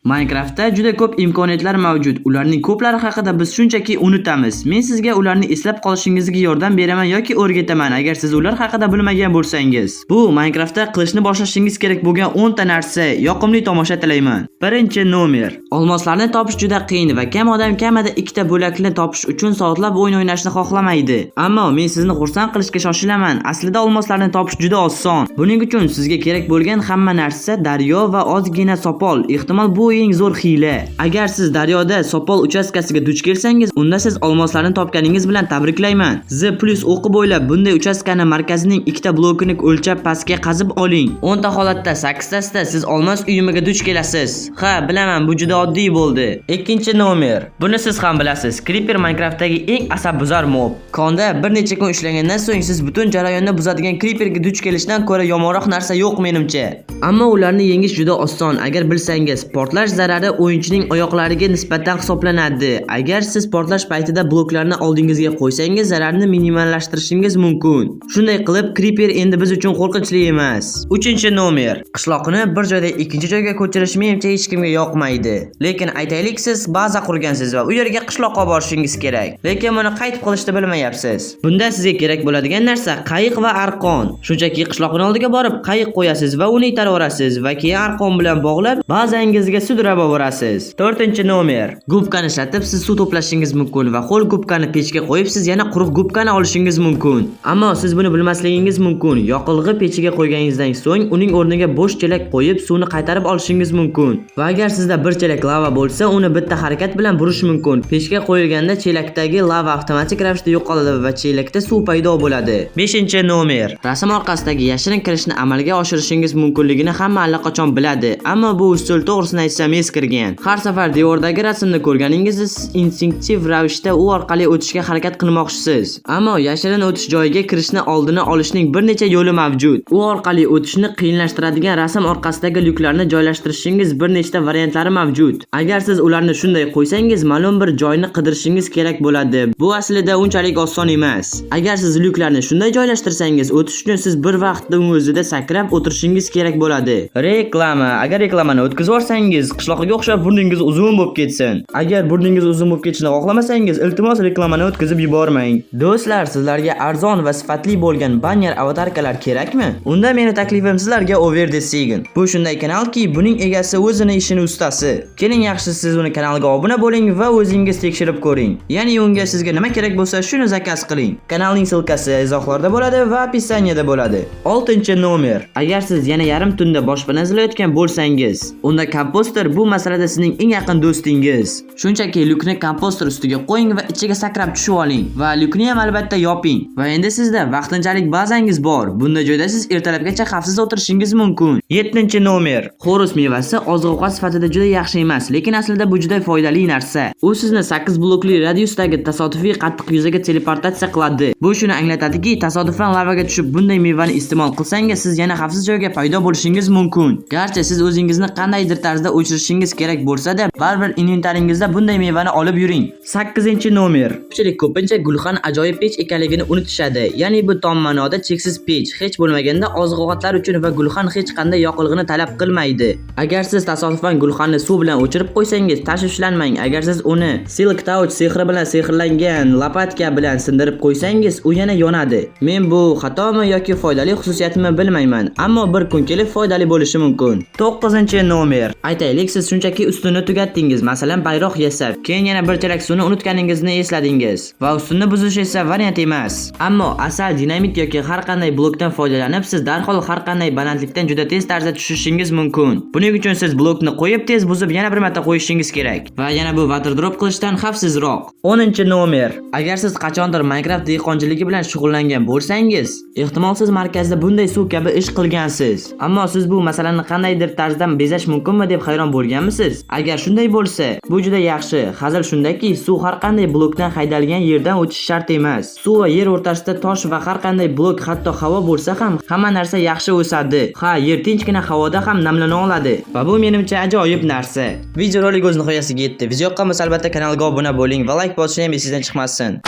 Minecraftda juda ko'p imkoniyatlar mavjud. Ularning ko'plari haqida biz shunchaki unutamiz. Men sizga ularni eslab qolishingizga yordam beraman yoki o'rgataman, agar siz ular haqida bilmagan bo'lsangiz. Bu Minecraftda qilishni boshlashingiz kerak bo'lgan 10 ta narsa. Yoqimli tomosha tilayman. Birinchi nomer. Olmoslarni topish juda qiyin va kam odam kamida ikkita bo'lakni topish uchun soatlab o'yin o'ynashni xohlamaydi. Ammo men sizni xursand qilishga shoshilaman. Aslida olmoslarni topish juda oson. Buning uchun sizga kerak bo'lgan hamma narsa daryo va ozgina sopol. Ehtimol, bu eng zo'r hiyla. Agar siz daryoda sopol uchastkasiga duch kelsangiz, unda siz olmoslarni topganingiz bilan tabriklayman. Z plus o'qi bo'ylab bunday uchastkani markazining ikkita blokini o'lchab pastga qazib oling. 10 ta holatda 8 tasida siz olmos uyumiga duch kelasiz. Ha, bilaman, bu juda oddiy bo'ldi. Ikkinchi nomer. Buni siz ham bilasiz. Creeper Minecraftdagi eng asabbuzar mob. Konda bir necha kun ishlagandan so'ng siz butun jarayonni buzadigan Creeperga duch kelishdan ko'ra yomonroq narsa yo'q menimcha. Ammo ularni yengish juda oson, agar bilsangiz. Portlash zarari o'yinchining oyoqlariga nisbatan hisoblanadi. Agar siz portlash paytida bloklarni oldingizga qo'ysangiz, zararni minimallashtirishingiz mumkin. Shunday qilib, Creeper endi biz uchun qo'rqinchli emas. Uchinchi nomer. Qishloqni bir joydan ikkinchi joyga ko'chirish menimcha hech kimga yoqmaydi. Lekin aytaylik, siz baza qurgansiz va u yerga qishloqqa olib borishingiz kerak. Lekin buni qaytib qilishni bilmayapsiz. Bunda sizga kerak bo'ladigan narsa qayiq va arqon. Shunchaki qishloqning oldiga borib qayiq qo'yasiz va uni itaraverasiz va keyin arqon bilan bog'lab bazangizga sudrab oborasiz. To'rtinchi nomer. Gubkani ishlatib siz suv to'plashingiz mumkin va ho'l gubkani pechga qo'yib siz yana quruq gubkani olishingiz mumkin. Ammo siz buni bilmasligingiz mumkin. Yoqilg'i pechiga qo'yganingizdan so'ng uning o'rniga bo'sh chelak qo'yib suvni qaytarib olishingiz mumkin. Va agar sizda bir chelak lava bo'lsa, uni bitta harakat bilan burish mumkin. Pechga qo'yilganda chelakdagi lava avtomatik ravishda yo'qoladi va chelakda suv paydo bo'ladi. 5-nomer. Rasm orqasidagi yashirin kirishni amalga oshirishingiz mumkinligini hamma allaqachon biladi. Ammo bu usul, to'g'risini aytsam, eskirgan. Har safar devordagi rasmni ko'rganingizda siz instinktiv ravishda u orqali o'tishga harakat qilmoqchisiz. Ammo yashirin o'tish joyiga kirishni oldini olishning bir necha yo'li mavjud. U orqali o'tishni qiyinlashtiradigan rasm orqasidagi lyuklarni joylashtirishingiz bir nechta variantlari mavjud. Agar siz ularni shunday qo'ysangiz, ma'lum bir joyni qidirishingiz kerak bo'ladi. Bu aslida unchalik oson emas. Agar siz lyuklarni shunday joylashtirsangiz, o'tish uchun siz bir vaqtning o'zida sakrab o'tirishingiz kerak bo'ladi. Reklama. Agar reklamani o'tkazib yuborsangiz, qishloqqa o'xshab burningiz uzun bo'lib ketsin. Agar burningiz uzun bo'lib ketishini xohlamasangiz, iltimos, reklamani o'tkazib yubormang. Do'stlar, sizlarga arzon va sifatli bo'lgan banner avatarkalar kerakmi? Unda meni taklifim sizlarga Over the Sigan. Bu shunday kanalki, buning egasi o'zini ishini ustasi. Keling, yaxshisi siz uni kanaliga obuna bo'ling va o'zingiz tekshirib ko'ring. Ya'ni unga sizga nima kerak bo'lsa, shuni заказ qiling. Kanalning ссылка si izohlarda bo'ladi va описание da bo'ladi. 6-nomer. Agar siz yana yarim tunda boshpana izlayotgan bo'lsangiz, unda komposter bu masalada sizning eng yaqin do'stingiz. Shunchaki lyukni komposter ustiga qo'ying va ichiga sakrab tushib oling va lyukni ham albatta yoping. Va endi sizda vaqtinchalik bazangiz bor. Bunday joyda siz ertalabgacha xavfsiz o'tirishingiz mumkin. 7-nomer. Xo'roz mevasi oziq-ovqat sifatida juda yaxshi emas, lekin aslida bu juda foydali narsa. U sizni 8 blokli radiusdagi tasodifiy qattiq yuzaga teleportatsiya qiladi. Bu shuni anglatadiki, tasodifan lavaga tushib bunday mevani iste'mol qilsangiz, siz yana xavfsiz joyga paydo bo'lishingiz mumkin. Garchi siz o'zingizni qandaydir tarzda o'chirishingiz kerak bo'lsa-da, baribir inventaringizda bunday mevani olib yuring. 8-nomer. Ko'pchilik ko'pincha gulxan ajoyib pech ekanligini unutishadi. Ya'ni bu tom ma'noda cheksiz pech, hech bo'lmaganda oziq-ovqatlar uchun, va gulxan hech qanday yoqilg'ini talab qilmaydi. Agar siz tasodifan gulxanni suv bilan o'chirib qo'ysangiz, tashvishlanmang. Agar siz uni Silk Touch sehri bilan sehrlangan лопатка bilan sindirib qo'ysangiz, u yana yonadi. Men bu xatomi yoki foydali xususiyatmi bilmayman, ammo bir kun kelib foydali bo'lishi mumkin. 9-nomer. Aytaylik, siz shunchaki ustunni tugatdingiz, masalan, bayroq yasab, keyin yana bir chelak suvni unutganingizni esladingiz va ustunni buzish esa variant emas. Ammo asal, dinamit yoki har qanday blokdan foydalanib, siz darhol har qanday balandlikdan juda tez tarzda tushishingiz mumkin. Buning uchun siz blokni qo'yib, tez buzib, yana bir marta qo'yishingiz kerak. Va yana bu water drop qilishdan xavfsizroq. 10-nomer. Agar siz qachondir Minecraft dehqonchiligi bilan shug'ullangan bo'lsangiz, ehtimol siz markazda bunday suv kabi ish qilgansiz. Ammo siz bu masalani qandaydir tarzda bezash mumkinmi deb hayron bo'lganmisiz? Agar shunday bo'lsa, bu juda yaxshi. Hazil shundaki, suv har qanday blokdan haydalgan yerdan o'tishi shart emas. Suv va yer o'rtasida tosh va har qanday blok, hatto havo bo'lsa ham, hamma narsa yaxshi o'sadi. Ha, yer tinchgina havoda ham namlana oladi. Va bu menimcha ajoyib narsa. Videorolik o'z nihoyasiga yetdi. Video yoqqan bo'lsa, albatta kanalga obuna bo'ling va like bosishni ham esingizdan chiqmasin.